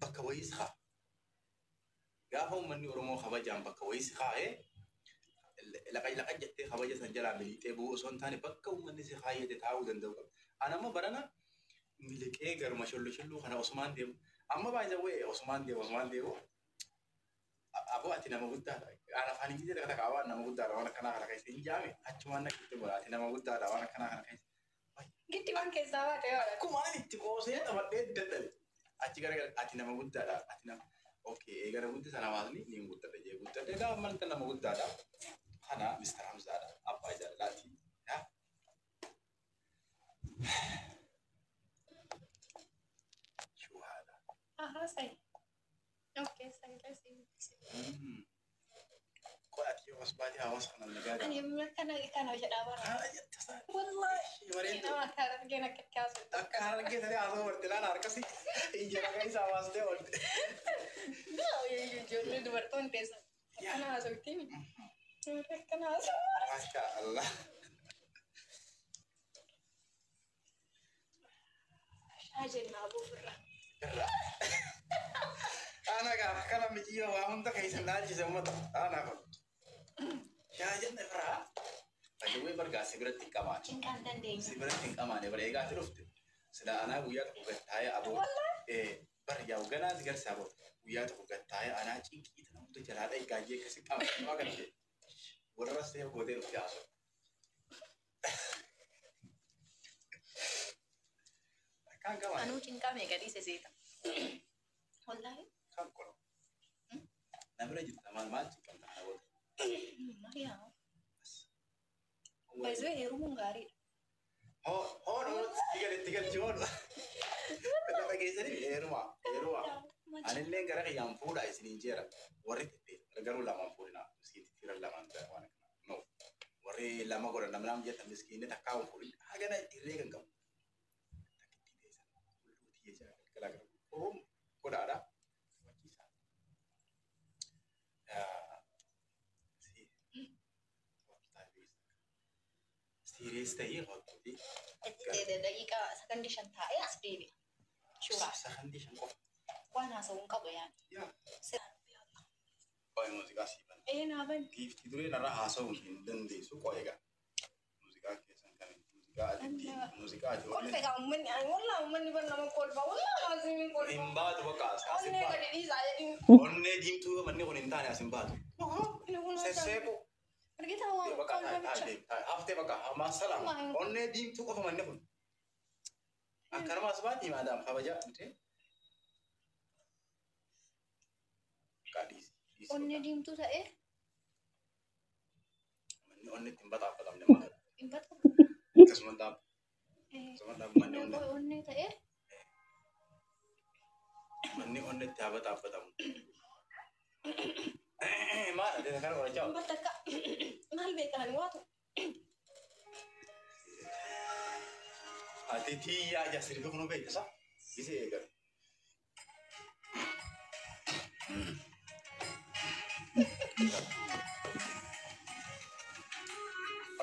bakka wayii si kaa'a. Gaafa uummanni Oromoo kabajaan bakka wayii si kaa'ee laqa laqa jettee kabaja san jalaa miliixee bu'uu osoo hin taane bakka uummanni si kaayyate taa'uu danda'u qabda. Ani amma barana miliqee garuma shullu shulluu kana osumaan deemu. Amma baay'ee osumaan deemu osumaan deemu. Aboo ati nama guddaadha. Ani afaan Ingilizii takka takka waan nama guddaadha waan akkanaa kana keessa hin jaame achumaan nakkitti godha ati nama guddaadha waan akkanaa kana keessa. Gitti waan keessaa baate yoo Akkuma ani itti qoosee taphadhee dadhabe. Achi garagala ati nama guddaadha ati nama. Okay, eegala guddisan hawaasni ni guddadha jee guddadha. Egaa ammanta nama guddaadha. Kana Mr. Hamzaadha. Abbaa jaalalaati. Yaa. Shuhaadha. Ahaa sayi. Okay, sayi sayi. Qoy ati yoo as baatee hawaasa kana nagaa Ani kana kana jedhaa bara. Kana jette saa. Wallahi. Bareedu. Nama akka argeen akka kaasu. Akka harkee tarii haasawaa barte laala harkasi ija maqaa isaa baastee oolte. Ijoollee dubartoonni teessan. Akkana haasofti. Akkana haasofti. Masha Allah. Shaa jennaa buufirra. Irra. Ana gaa akkana mijiyyoo waa hunda keessa laalchise uummata. Ana kun. Shaa jenna irraa. Fayyawwee bargaa si biratti hin qamaane. Cinqaan dandeenya. Si biratti hin qamaane bara eegaati dhufte. Sila anaa guyyaa tokko gattaa'ee aboo. Bar yaa'u ganaa si garsaa aboo. Guyyaa tokko gattaa'ee anaa cinqii tana hunda jalaa dha'e gaayyee akkasi qama. Nama galche. Warra seef gootee dhufte haasoo. Akkaan qamaane. Anuu cinqaa meeqa dhiise seeta. Wallaahi. Kan kono. Na bira jirta maal maal cinqamta kana booda. Mariyaa. Baay'ee heerumuun gaariidha. Hoo hoo itti gal itti galchi hoo. Lafa keessanii heeruma heeruma. Anillee gara kiyyaan fuudha isiniin jeera. Warri xixiqqee garuu lamaan fuudhina. Miskiin xixxiira lamaan waan akkana. No. Warri lama godhan namni lama jettan miskiinni takkaa hin fuudhin. Hagana hirree kan qabu. Takkittii teessan. Hulluu tiyya jira galgala gara qurrum godhaadha. Wachiisa. Siiriyees ta'ee hojjetii. Daqiiqaa sakandii 5 taa'ee as deebi'a. Shuuraa. Sakandii 5 qofa. Waan haasa'u hin qabu yaani. Yaa. Qo'ee muuziqaa sii bana. Ee naa bani. Giiftii duree narraa haasa'uu hin dandeessu qo'ee egaa. Muuziqaa keessan kami? Muuziqaa atitti. Muuziqaa ati Kolfe gaa uummanni ani wallaa uummanni bar nama kolfa wallaa laazimiin kolfa. Hin baatu bakka as hin Onnee baatu. gadi dhiisaa jedhin. Onnee diimtuu yoo manni kun hin taane as hin baatu. Sesseequ. Argita waan Bakka kolfa bicha. haftee bakka hamaa salaama. Onnee diimtuu qofa manni kun. Akkanuma as baati maadaam kabajaa dhufte. Dhiisi. Onnee diimtuu ta'ee Manni onni ittiin baxaafatamne maal? hin baxu. Akkasuma dhaabu. Akkasuma dhaabu manni onni. Onnee ta'ee Manni onni itti haa baxaafatamu. Maal ati kana qorachaa? hin bakka maal beekan waatu. Ati tiyyaa ija sirbi kunuu beektisa? Gisee eegalu.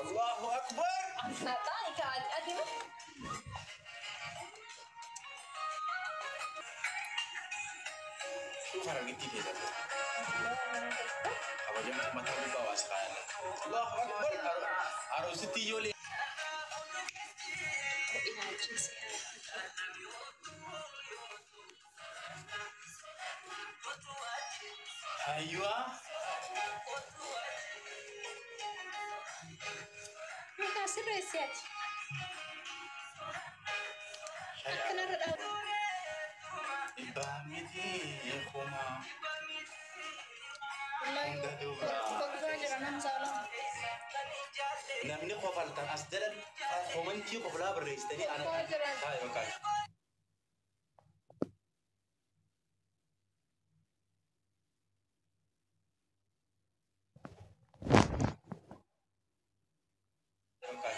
Allahu Akbar! Ansataa ikaati ati ma. Shuuf harargittii keessatti. Kabajamtu mataa gubbaa waas kaayan. Allahu Akbar! Aroosittii ijoollee. Ilaalchise. Hayyuwaa. Maqaa sirreessi ati. Akkanarra dhaabu. Dhibbaa miti kumaa. Wallaahi kolfaa jira nam saalaa. Namni kofaltan as jala komantii koflaa barreessitanii ana. Kolfaa jiran. Taa'e bakka. Bakka.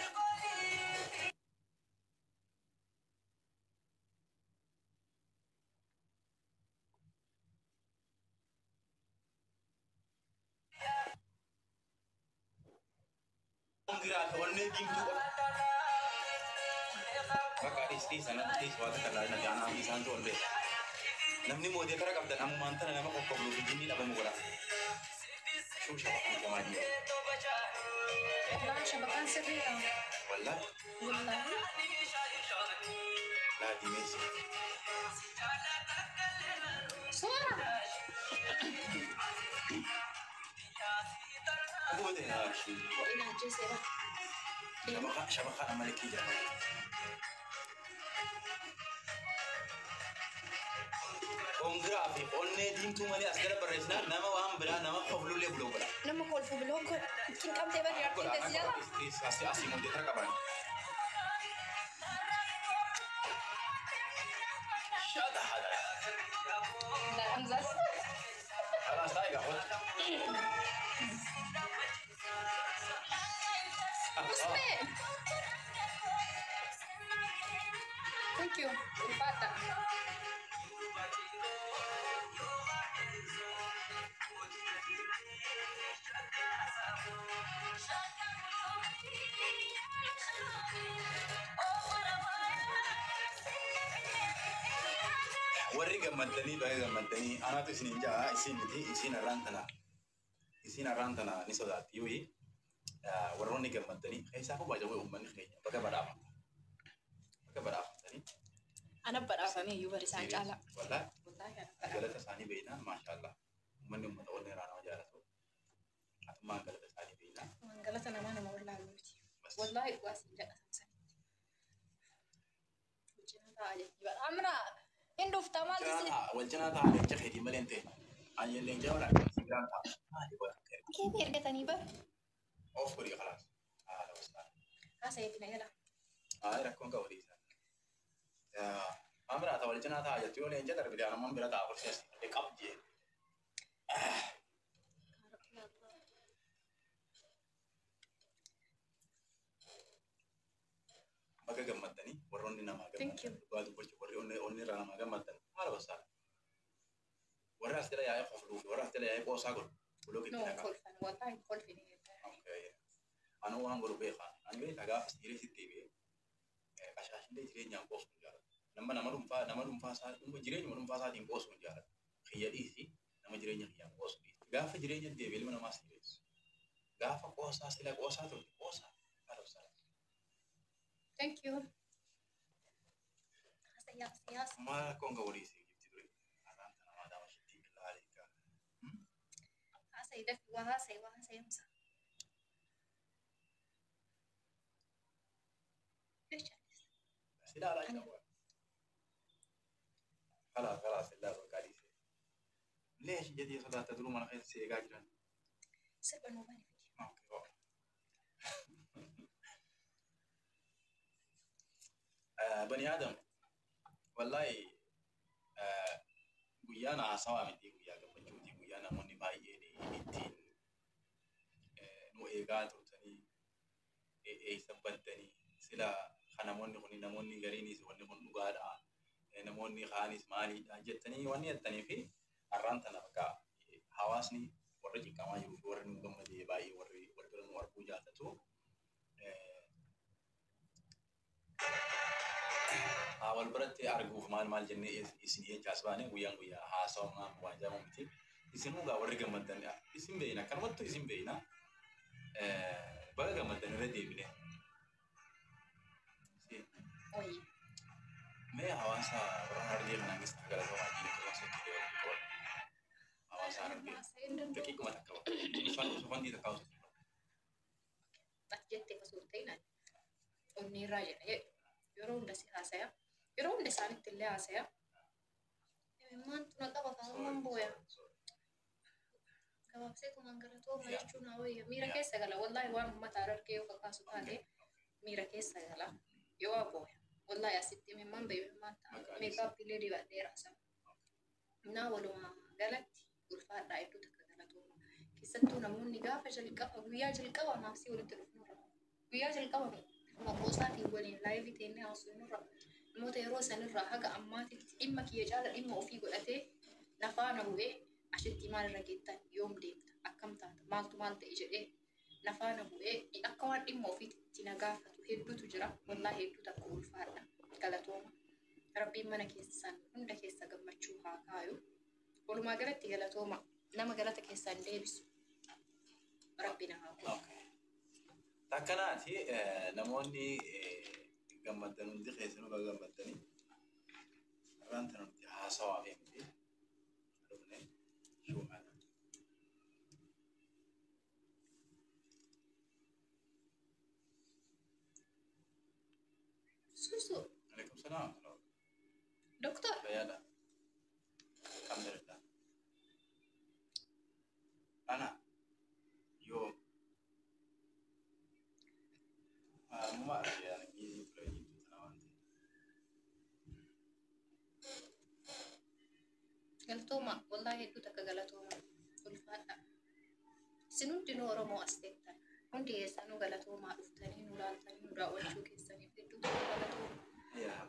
Kongiraa fi onnee diimtuu qofa. Bakka dhiistii sanatti dhiis waan takka ilaalina anaa fi isaantu ol beeka. Namni moodeetara qabdan ammumaan tana nama qoqqobluu fi jinni dhabamu godha. Shuu shabakaan jamaa dhiira. Laa shabakaan sirriidha. Wallaahi Wallaahi. Laa diimeessi. Suura. Goote naa shi. Ina ajjeeseera. Shabakaa shabakaan amma likkii jira. Kongiraa fi onnee diimtuu malee as jala barreessinaa nama waan biraa nama koflullee buloo godha. Nama kolfu biloo godha. Cinqamtee bari Godha argite si jala. asii asii moodeetara qaban. Shada hada. Laa Hamzaas. خلاص طيب خد. Usme. Thank you. Ulfaata. Warri gammaddanii baay'ee gammaddanii anaatu isiniin ja'a isin miti isin arraan tana isin arraan tana ni sodaatti yoo warroonni gammaddanii keessaa koo baay'ee uummanni keenya baga badhaafamta baga badhaafamtanii. Ana badhaafame iyyuu bari isaan caala. Wallaahi Wallaahi ana badhaafame. Galata isaanii beeknaan maashaallah uummanni uummata onnee irraa nama jaalatu atummaan galata isaanii beeknaan. Waan galata namaa nama wallaalu miti. Bas. Wallaahi dhugaa siin jedha samsanitti. Wajjin ta'a jechuudha. Amna hin dhuftaa maaltu si Wal cinaa ta'a leenca keetii malee hin ta'e. Ani leenca wal argaa si biraan ta'a. Maali godha? Keetii ergatanii bara. Of godhi khalaas. Haala wastaan. Haasa'eeti na jala. Haa rakkoon qabu dhiisa. Waan biraa ta'a wal cinaa ta'a jettu yoo leenca darbite anummaan bira ta'a kursii asii qab jee. Baga gammaddanii warroonni namaa Thank you. gammaddan dhugaa dubbachuu warri onnee onnee irraa namaa gammaddan haala wastaan. Warri as jala yaa'ee kofluu fi warri as jala yaa'ee qoosaa godhu. Buloo No itti naqa. kolfan wallaahi kolfini. Okay. Anu waan godhu beekaa. Ani beekaa gaafa siiree sitti deebi'ee qashaashillee jireenyaan qoosuu hin jaalladhu. Nama dhuunfaa isaa jireenyuma dhuunfaa isaatiin qoosuu hin jaalladhu. Kiyya dhiisi nama jireenya kiyyaan qoosuu dhiisi. Gaafa jireenya deebi'ee ilma namaa siireessu. Gaafa qoosaa sila qoosaa turte qoosaa haala ibsaa. Thank you. Haasa'e haasa'e haasa'e. Maal rakkoon qabu dhiisi jibti ture. Har'aan tana maadaama shittii billaa aleekaa. Haasa'e dafi waa haasa'e waa haasa'e hamsa. Jecha. Sila alaa jira. خلاص خلاص لا بقى dhiisi. ليش جدي صلاة تدرو mana keessa si eegaa jiran? Sirba nuu bani fidi. Okay, okay. Bani Adam, wallahi guyyaan haasawaa miti guyyaa gammachuuti guyyaa namoonni baay'een ittiin nu eegaa turtanii eessa baddanii sila kan namoonni kun namoonni gariinis wanni kun dhugaadha namoonni kaanis maaliidha jettanii wanni jettanii fi har'aan tana bakka hawaasni warri cinqamaa jiruu fi warri nu gammadee baay'ee warri wal bira nu arguu jaallatu. Haa wal biratti arguuf maal maal jennee isin jechaas baane guyyaan guyyaa haasawaa waan jedhamu miti. Isin dhugaa warri gammaddan isin beeyna akkanumattu isin beeyna baga gammaddan irra deebine. Wayii. Mee hawaasa warra Harargee kanaan keessa galatoomaa jiru hawaasa itti qaban. Hawaasa Harargee. Haasa'e hin danda'u. Daqiiquma takka bakka. Sofandii takka hawaasa. Ati jettee osoo hin ta'in ani onnee irraa jedha jedhu. Yeroo hunda si haasaya. Yeroo hunda isaanitti illee haasaya. Imimmaantu na qaba kaa'umaan booya. Gabaabsee kumaan galatooma jechuun haa wayya. Miira keessa gala. Wallaahi waan uummata Harargee yoo kakaasu taate miira keessa gala. Yoo waa booya. Wallaahi asitti imimmaan bahe imimmaan ta'a. Meekaappii illee dibadheera sana. Naa walumaa galatti ulfaadhaa iddoo takka galatooma. Keessattuu namoonni gaafa jalqaba guyyaa jalqaba naafsii walitti dhufnurra. Guyyaa jalqaba maqoosaatiin waliin live teennee haasofnurra. Namoota yeroo sanirraa haga ammaatitti dhimma kiyya caala dhimma ofii godhatee nafaana bu'ee ashitti maalirra geettan yoom deemta akkam taata maaltu maal ta'e jedhee Nafaana bu'ee akka waan dhimma ofiitti na gaafatu hedduutu jira. Wallaahi hedduu takka ulfaadha. Galatooma. Rabbiin mana keessan hunda keessa gammachuu haa kaayu. Walumaa galatti galatooma. Nama galata keessaan deebisu. Rabbi na haa godhu. Okay. Takkanaati namoonni gammaddan hundi keessanuu baga gammaddanii har'aan tana nuti haasawaa fi miti dhufne shuumaadha. Suusu. Alaikum salaam. Doktor. Fayyaadha. Alhamdulillah. Ana yoo muma argee biizii ture jirtu tana waan ta'eef. Galatooma. Wallaahi hedduu takka galatooma. Ulfaadha. Isin hundinuu Oromoo as teettan. Hundi keessanuu galatoomaa dhuftanii nu laaltanii nu daawwachuu keessaniif hedduu takka galatooma.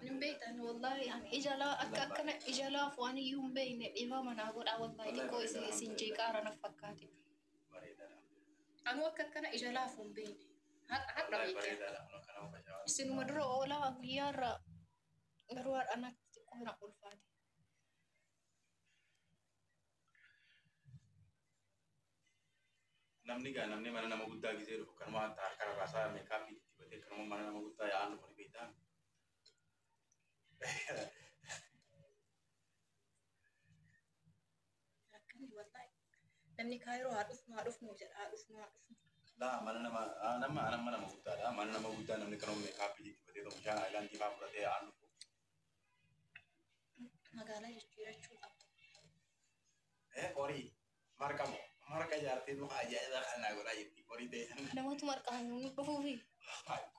Hin beektan wallaahi ani ija laa akka akkana ija laafu waan iyyuu hin beekne dhiifama naa godhaa wallaahi xiqqoo isin isin jeeqaara naf fakkaate. Bareedaadha. Anuu akka akkana ija laafu hin beekne. Har'a Wallaahi beekee. bareedaadha. Kun akkana muka Isinuma dura oolaa guyyaarra garuu har'a natti xiqqoo na ulfaate. Namni gaa namni mana nama guddaa gisee dhufu kanuma harka rarraasaa meekaappii itti dibatee kanuma mana nama guddaa yaa'an dhufu ni beektaa. Rakkanni wallaahi. Namni kaayiroo haa dhufnu haa dhufnu jedha haa dhufnu haa dhufnu. Laa mana nama nama nama nama guddaadha. Mana nama guddaa namni kanuma meekaappii itti dibatee tokko bishaan aayilaandii fa'aa fudhatee yaa'an dhufu. Magaalaa jijjiirachuu qabda. Horii marqa moo marqa ijaartee muka ajaa'iba kanaa godhaa jirti horii ta'e. Namatu marqaa nu dhufuufi.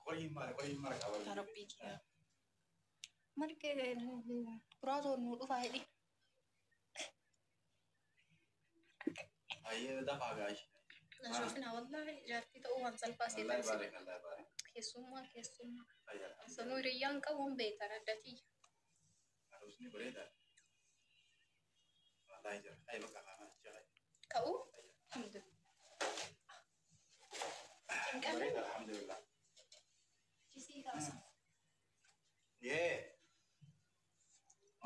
Horii maal horii marqa Yaa Rabbii kiyya. Marqee kuraatoo nu dhufaa jedhi. Baay'ee dafaa gaashii. Nashoofina wallaahi jaartii ta'uu waan salphaa Wallahi seetan baarik wallahi baarik. Keessummaa keessummaa. Fayyaa. Sanuu hiriyyaan qabuun beektan addatiyya. Aruusni bareedaadha. Wallahi jira. Ay bakka kanaa jira. Ka'uu? Alhamdulillah. Cinqamee Bareeda alhamdulillah. chisii kaasa. Yee.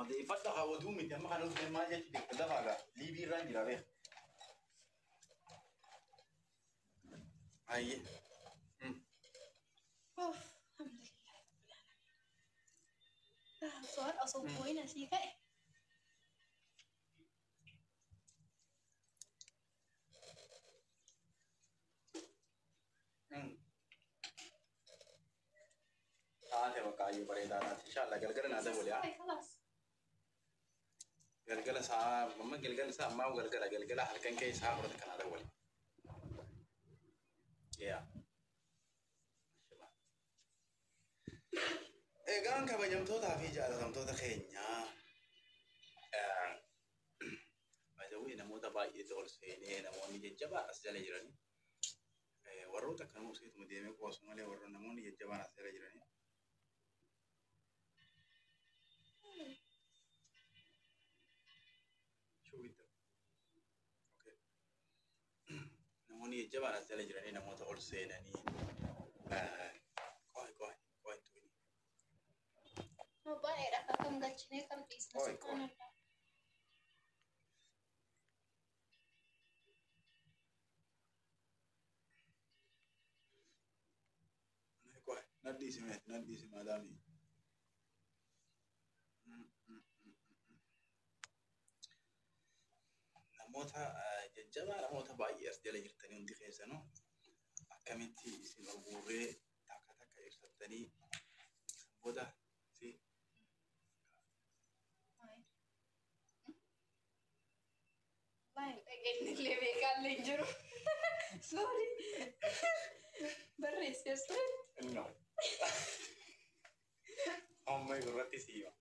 Odeeffadha haa oduu miti amma kana dhufne maal jechuudha deemte dafaa gaa liibii irraan jira beek. Ayyee. Uff, alhamdulillah. Soal osoo boo'in asii ka'e. Taate bakka ayyuu bareedaadha. Inshallah galgala naa dabale haa. Khalaas. Galgala saa amma galgala saa ammaa galgala galgala halkan kee saa fudhate kanaa dabale. Yaa. Egaan kabajamtootaa fi jaalatamtoota keenyaa Baay'ee namoota baay'eetu ol seenee namoonni jajjabaan as jala jiranii warroota akkanuma useetuma deemee qoosu malee warroota namoonni jajjabaan as jala jiranii. Shuwwita. Okay. Namoonni jajjabaan as jala jiranii namoota ol seenanii qoy qoy qoy tuuni. Baay'eedha akkam galchinee kam dhiisna Oi, oi. subhaanallah. Qoy nadhiisi meeti nadhiisi maadaamii. Namoota jajjabaa namoota baay'ee as jala jirtanii hundi keessanuu akkamitti isin ol guurree takka takka ibsattanii booda si Wallahi dhageenyillee beekaallee hin jiru. Sorry. Barreessee ture. No. Amma irratti siima.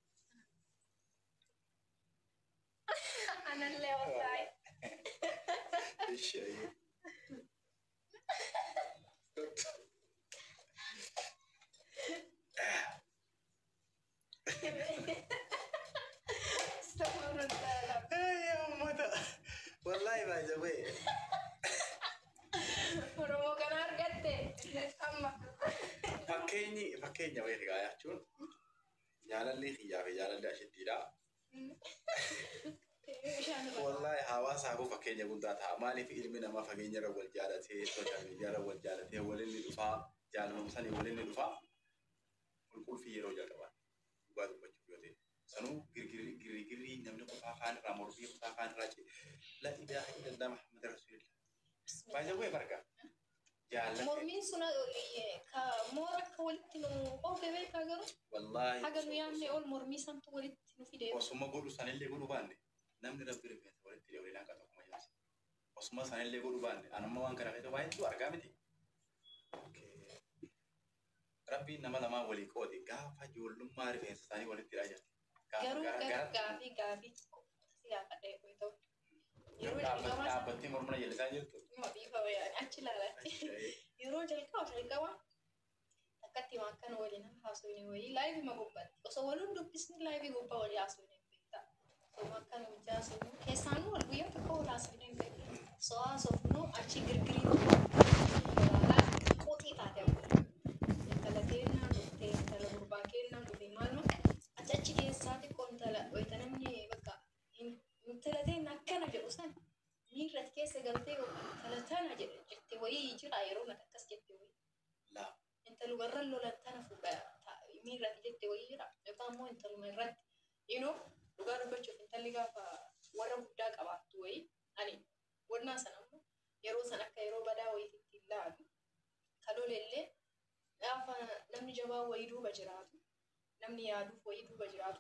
Anallee wallahi. Ishee. Astaghfirullah. Ay, uummata. Wallahi by the way. Oromoo kanaa Fakkeenya wayii egaa jechuun jaalalli kiyyaa fi jaalalli ashittiidha. Wallaahi hawaasaafuu fakkeenya guddaa ta'a. Maaliif ilmi namaa fageenya irra wal jaalatee, social media irra wal jaalatee waliin ni dhufaa, jaalalumsanii waliin ni dhufaa. Qulqulfii yeroo jalqabaa dhugaa dubbachuuf yoo ta'e. Sanuu girgirrii namni kutaa kaan irraa mormii kutaa kaan irraa ce. La ilaaha illallah Muhammad Rasulillah. Baay'ee wayii barga. Jaallatee. Mormiin sun ka moora akka walitti nu oofe beekaa garuu Wallaahi. haga nu yaadne ol mormii santu walitti nu fide. Osuma godhu sanillee godhu baanne namni rabbi rifeensa walitti hidhee waliin hanqatu akkuma jaarsa. Osuma sanillee godhu baanne anamma waan kana keessa waa hedduu argaa miti. Rabbiin nama lamaan walii qoode gaafa ijoollummaa rifeensa isaanii walitti hidhaa jirti. Gaafa Garuu gara garuu gara gaafii si gaafadhee qoy ta'u. Yeroo jalqabaa dhaabbattee mormana jallisaa jirtu. Dhuma dhiifama yaani achi ilaalaatti. Yeroo jalqaba takkatti waan kana waliin haasofne wayii live ma gubbaatti. Osoo waliin dubbisni live gubbaa walii haasofne hin beektaa. Osoo waan kana hojii haasofnu keessaanuu wal guyyaa tokko wal haasofne hin beeknu. Osoo haasofnu achi girgirii magaalaa qoxii taate amma. Intala keennaa dhuftee intala gurbaa keennaa dhufe maaluma achi keessaa xiqqoo intala wayita namni bakka intala teenna akkana jedhu san miirratti keessa galtee intala tana jette wayii jira yeroo nati akkas jette wayii. Laa. Intaluma irra lolan tana fuudha miirratti jette wayii jira yookaan immoo intaluma irratti inoo dhugaa dubbachuuf intalli gaafa warra guddaa qabaattu wayii ani wannaa sana ammoo yeroo san akka yeroo badaa wayiitti hin laalu kalolellee gaafa namni jabaa wayii duuba jiraatu namni yaaduuf wayii duuba jiraatu.